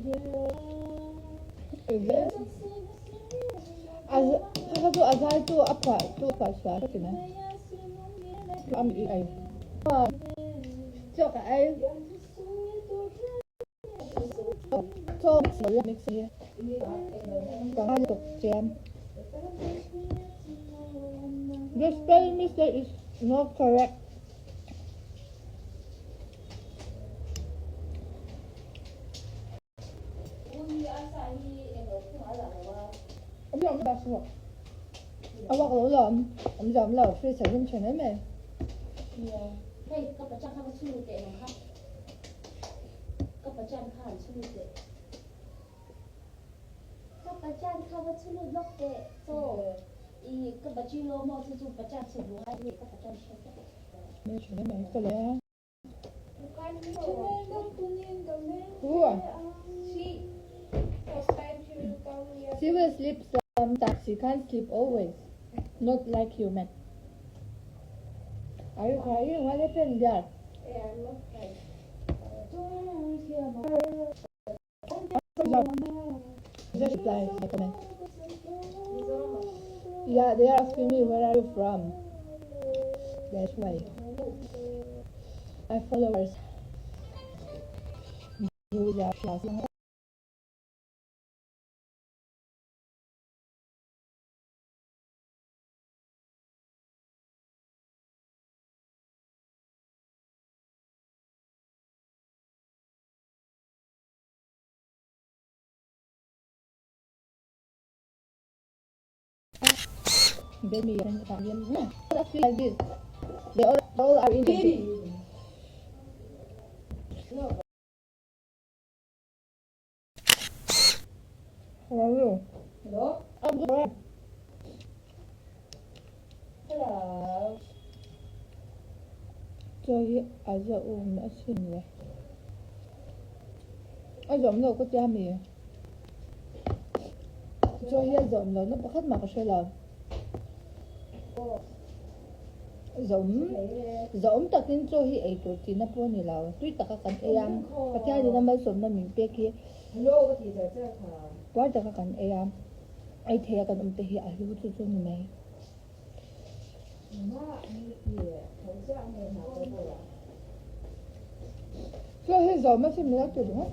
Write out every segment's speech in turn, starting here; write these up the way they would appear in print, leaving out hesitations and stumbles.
A kha chu a zai tu a phuah tu a phuah sual ka ti mai. Chaw ka ei. The spelling mistake is not correct. A uak lo lawm, awm zam lo, free sa hlim thin em em. Hei ka pachang kha va chhung teh ang kha. Ka pachan kha an chhung teh. Ka pachan kha va chhung lawk teh. Chaw i ka bachi lo maw chu chu pachan chhung ngai nge ka pachan hre tlat. Me thin em em ka le a. She will sleep sometimes, she can't sleep always, not like human. Are you crying? What happened there? Just reply my comment. Yeah, they are asking me where are you from. That's why. My followers. They all are in the How are you? Hello? I'm good. Hello. Chaw hi a za um a sin le. A zawm lo ka tia mi. Chaw hi a zawm lo na pakhat mah ka hre lo. Zawm zawm takin chaw hi ei tur tihna pawh a ni lo. Tui taka kan ei a, Pathianin a malsawmna min pek hi puar taka kan ei a, ei theia kan awm te hi a hlu chu chu ni mai. Chaw hi zawm a sin lo ti ringawt.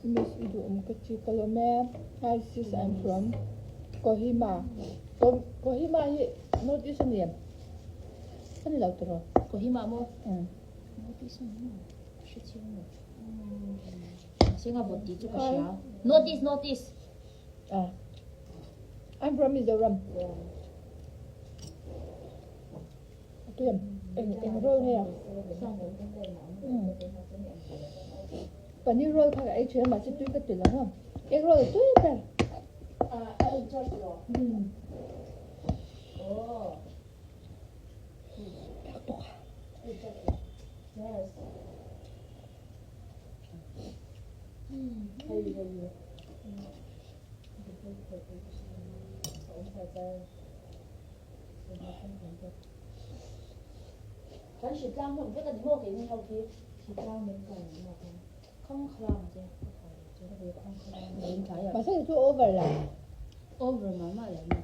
Miss i duhawm ka ti ka lawm e. Hi sis I'm from Kohima. Kohima hi North East a ni em? A ni lo tiraw? Kohima maw? North East a ni maw? Ka hre chiang lo. Mahse nga vawt tih chu ka hria. North East, North East. Ah. I'm from Mizoram. Tui em? Eng eng roll nge a? Paneer roll kha ka ei thin a mahse tui ka ti lo maw? Egg roll a tui ber. Ah, a in charge lo. Oh. Tak bawk a. Yes. Kan hritlang hlawm vek a ni maw keini ho hi? Khang khlang che Mahse chu over la. Over mah mah lo maw?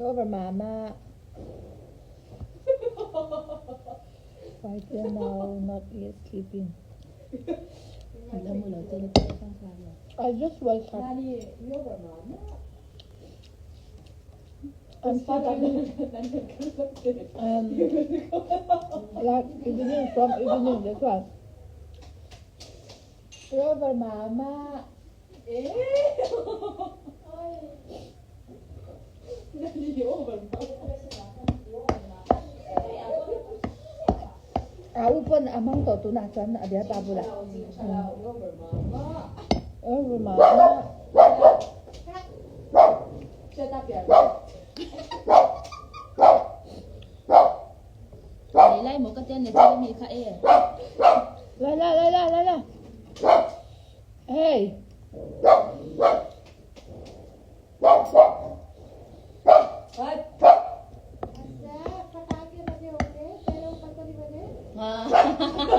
Over mah mah. Right there now, not yet sleeping. I just woke up. I'm sleeping. Like evening from evening, that's why. Over mama. A u pawn a hmang tawh tunah chuan a bialpa bulah. Over mama. Lei lai maw ka tian le cheu mi kha e. Lai la lai la lai la. Hey. You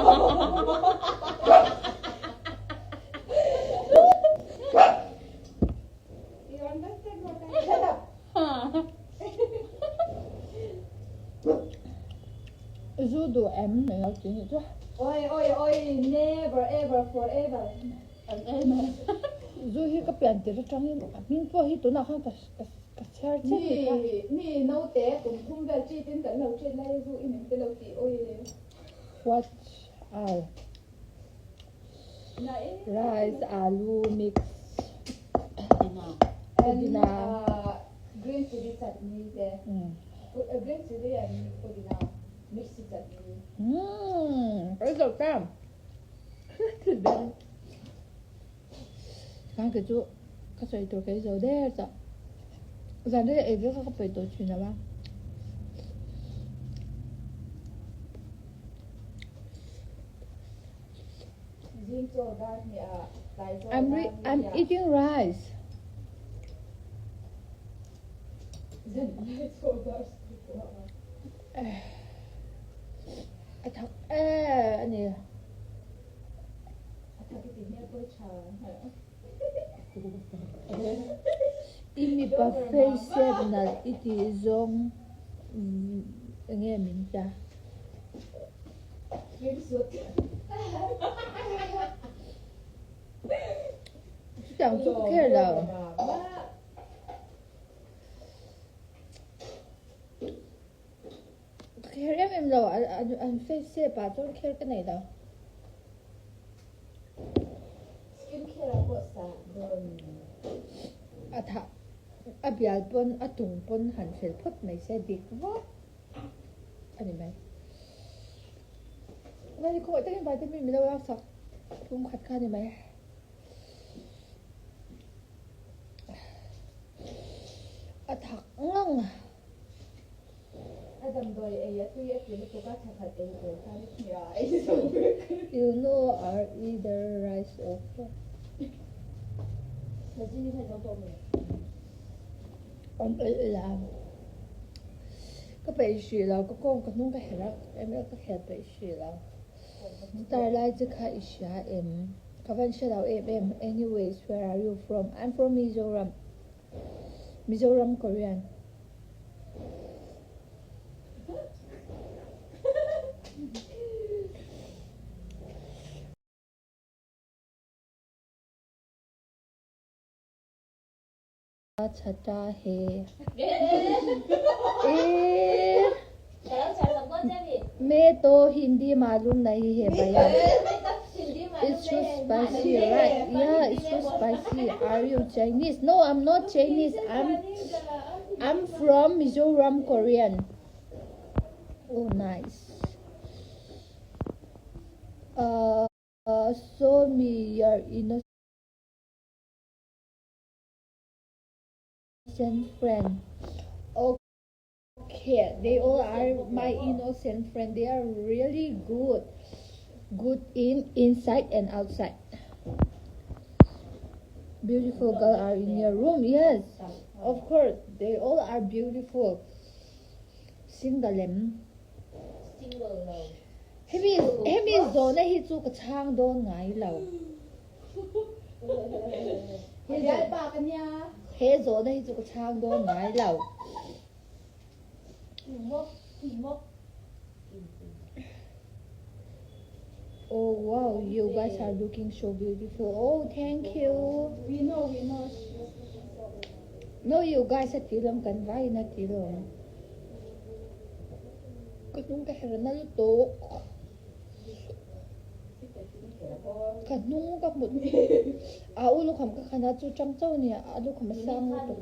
understand what I Shut up. Zu duh em mai lo ti nih chu. Oi oi oi never ever forever. Zu hi ka pian tir atangin a hming pawh hi tunah khan ka ka chhiar chiah ni kha. Mi mi naute kum thum vel treat in kan lo treat lai a zu in engte lo tih oi. Watch out. Rice, alu mix, pudina. Green chili chutney te. Green chili and pudina mix chutney. Ka zo ta. Kang ke chu ka sawi tur ka i zo der chah. Zan rei ei ve kha ka pawi tawh thin lo a. I'm re I'm eating rice. A thak e a ni. I mipa face shape nalh i tih zawng enge min ta? Chutiang chu ka kher lo. Ka kher em em lo, an face shape ah chuan kher ka nei lo. A thah a bial pawn a tung pawn han fel phawt mai se dik vak. A ni mai. Nani khawngaih takin vitamin min lo lak sak pum khat kha a ni mai. A thak ngang. A damdawi ei a tui a ti lutuk a thakhat ei tur khan i hria a ei zo vek. You know are either rice or An ei ei a. Ka peih hrih lo, ka kawng ka hnung ka herh a, ML ka khel peih hrih lo. Star lai che kha i hria em? Ka van hre lo em em. Anyways, where are you from? I'm from Mizoram. Mizoram Korean. Chhata he. Me to Hindi malum nahi hai bhaiya. It's too spicy, right? Yeah, it's too spicy. Are you Chinese? No, I'm not Chinese. I'm I'm from Mizoram, Korean. Oh, nice. Show me your innocent friend. Okay, they all are my innocent friend. They are really good. Good in inside and outside. Beautiful girl are in your room. Yes, of course. They all are beautiful. Single em? Single lo. Hemi hemi zawhna hi chu ka chhang dawn ngai lo. He zawhna hi chu ka chhang dawn ngai lo. Oh wow, you guys are looking so beautiful. Oh, thank you. We know, we know. No, you guys a ti lawm kan vaiin a ti lawm. Ka hnung ka herh na lutuk. Ka hnung ka hmut a u lukham ka khan a chu chang chauh a ni a lukham a sang lutuk.